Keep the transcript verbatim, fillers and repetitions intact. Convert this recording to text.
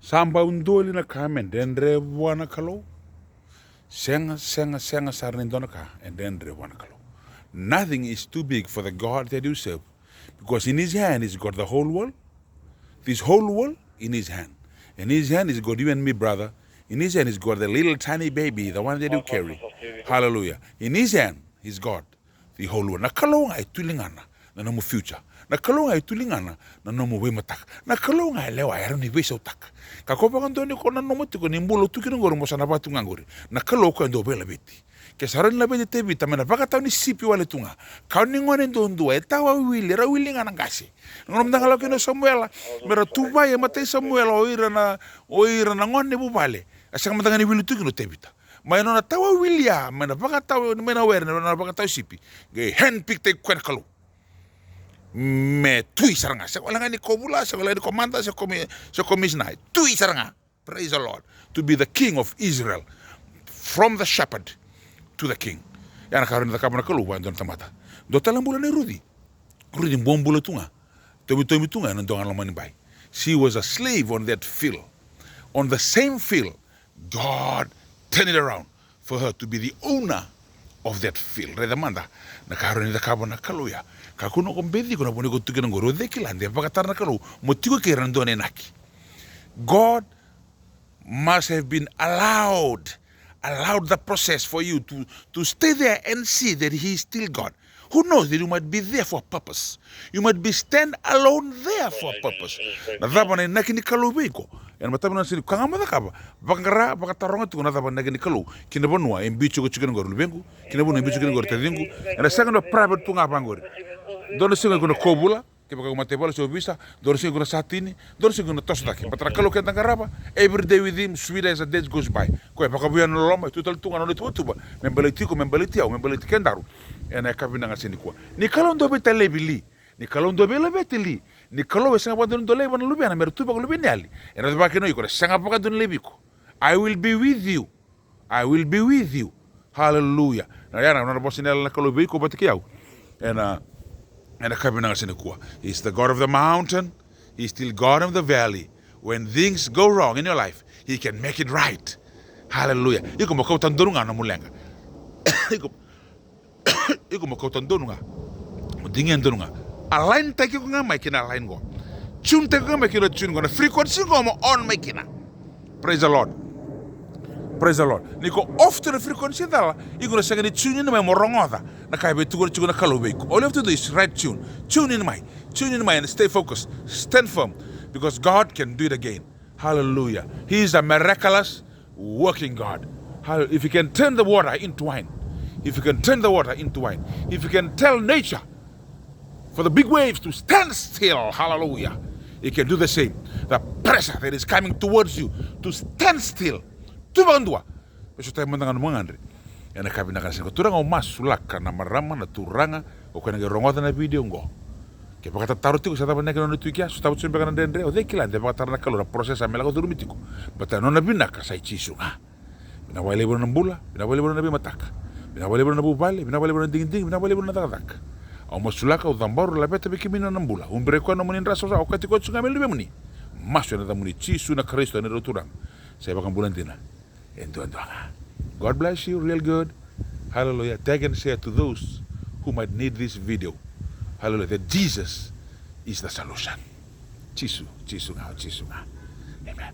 Sa bau dua li na ka me dredre vua na Kalou? Sega, sega, sega sara ni dua na ka e dredre vua na Kalou. Nothing is too big for the God that you serve, because in his hand he's got the whole world. This whole world in his hand. In his hand he's got you and me, brother. In his hand he's got the little tiny baby, the one that you carry. Hallelujah. In his hand he's got the whole world. Na Kalou ga e tu ligana na nomu future. Na Kalou ga e tu ligana na nomu veimataka. Na Kalou ga e lewa, e rawa ni veisautaka. Kakua vakadua ni ko nanuma tiko ni bula tu kina oqori mo sa na vaka tu ga oqori. Na Kalou o koya e dau veilaveti. Ke sa rawa ni laveti Tevita mai na vakatawa ni sipi wale tu ga. Kawa ni gone duadua, e tawa wili, e rawa wili ga na qase. Na gauna mada ga lako kina o Samuela me ra tuvai e matai Samuela o ira na, o ira na gone vuvale, a sega mada ga ni wili tu kina o Tevita. Mai nona tawa wili ya mai na vakatawa, mai na were, na vakatawa sipi, qai handpick taki koya na Kalou me tui sara ga. Sega wale ga ni ko vula, sega wale ga ni ko mada, se ko mi, se ko misina, e tui sara ga. Praise the Lord. To be the king of Israel, from the shepherd to the king. Ya na ka rawa ni cakava na Kalou vua e dua na tamata. Dua tale na bula nei Ruci. Ruci bobula tu ga, tomitomi tu ga ena dua ga na loma ni bai. She was a slave on that field. On the same field, God turned it around for her to be the owner of that field. Raica mada na ka rawa ni cakava na Kalou ya. Kakua ni ko beci iko na vanua iko tu kina oqori. O cei kila de vakatara na Kalou mo tiko kei ira na dua na inaki. God must have been allowed, allowed the process for you to, to stay there and see that he is still God. Who knows that you might be there for a purpose? You might be stand alone there for a purpose. Na cava na inaki ni Kalou vei iko ena mataka vinaka ni siga nikua? Ka ga mo cakava, vaqara, vakataroga tiko na cava na inaki ni Kalou ki na vanua e biu tiko tiko kina oqori luvequ, ki na vanua e biu tiko kina oqori taciqu. Ena sega ni private tu ga vaqori. Dua na siga iko na kovula, kevaka iko mataivalu se ovisa, dua na siga iko na satini, dua na siga iko na toso cake. Baleta na Kalou keda qarava, every day with him, sweet as the days goes by. Koya e vakavouya na loloma, e tu tale tu ga na nona ituvatuva me baleti iko, me baleti au, me baleti kedaru ena yakavi vinaka ni siga nikua. Ni Kalou dau veitalevi li, ni Kalou dau veilaveti li, ni Kalou e sega vakadua ni dau laiva na luvena me ra tu vakaluveniyali. Ena cava kina o iko, ena sega vakadua ni laivi iko. I will be with you. I will be with you. Hallelujah. Na ya na nona vosa ni yalayala na Kalou vei iko vata kei au ena, ena yakavi vinaka ni siga nikua. He's the God of the mountain. He's still God of the valley. When things go wrong in your life, he can make it right. Hallelujah. Iko mo kauta donu ga na nomu leqa. Iko, iko mo kauta donu ga, mo digia donu ga. Align taki iko ga mai kina line qo. Tune taki iko ga mai kina tune qo. Na frequency qo mo on mai kina. Praise the Lord. Praise the Lord. Ni ko off tu na frequency cala, iko na sega ni tune in mai mo rogoca na ka e via tukuna tiko na Kalou vei iko. All you have to do is right tune. Tune in mai. Tune in mai and stay focused. Stand firm. Because God can do it again. Hallelujah. He is a miraculous working God. Hallelujah. If he can turn the water into wine, if he can turn the water into wine, if he can tell nature for the big waves to stand still, hallelujah, he can do the same. The pressure that is coming towards you to stand still. Tu vakadua. Me sotavi mada ga nomu gagadre ena yakavi vinaka ni siga nikua. Turaga, au masulaka na marama, na turaga o koya na qai rogoca na video qo. Ke vakatataro tiko se cava na inaki ni nona tu i kea, sotava tu beka na dredre. O cei kila de vakatara na Kalou na process a me lako curumi tiko. Baleta na nona vinaka sa i Jisu ga. Vinaka vakalevu na bula, vinaka vakalevu na veimataka, vinaka vakalevu na vuvale, vinaka vakalevu na digidigi, vinaka vakalevu na cakacaka. Au masulaka, au cabora, laveta vei kemuni na nona bula. Ubera koya na nomuni dra savasava, okati koya tiko ga me luvemuni. Masu ena yacamuni Jisu na Karisito, na neirau Turaga. Sa iVakabula dina e duadua ga. God bless you real good. Hallelujah. Tag and share to those who might need this video. Hallelujah. That Jesus is the solution. Jisu, Jisu ga, Jisu ga. Amen.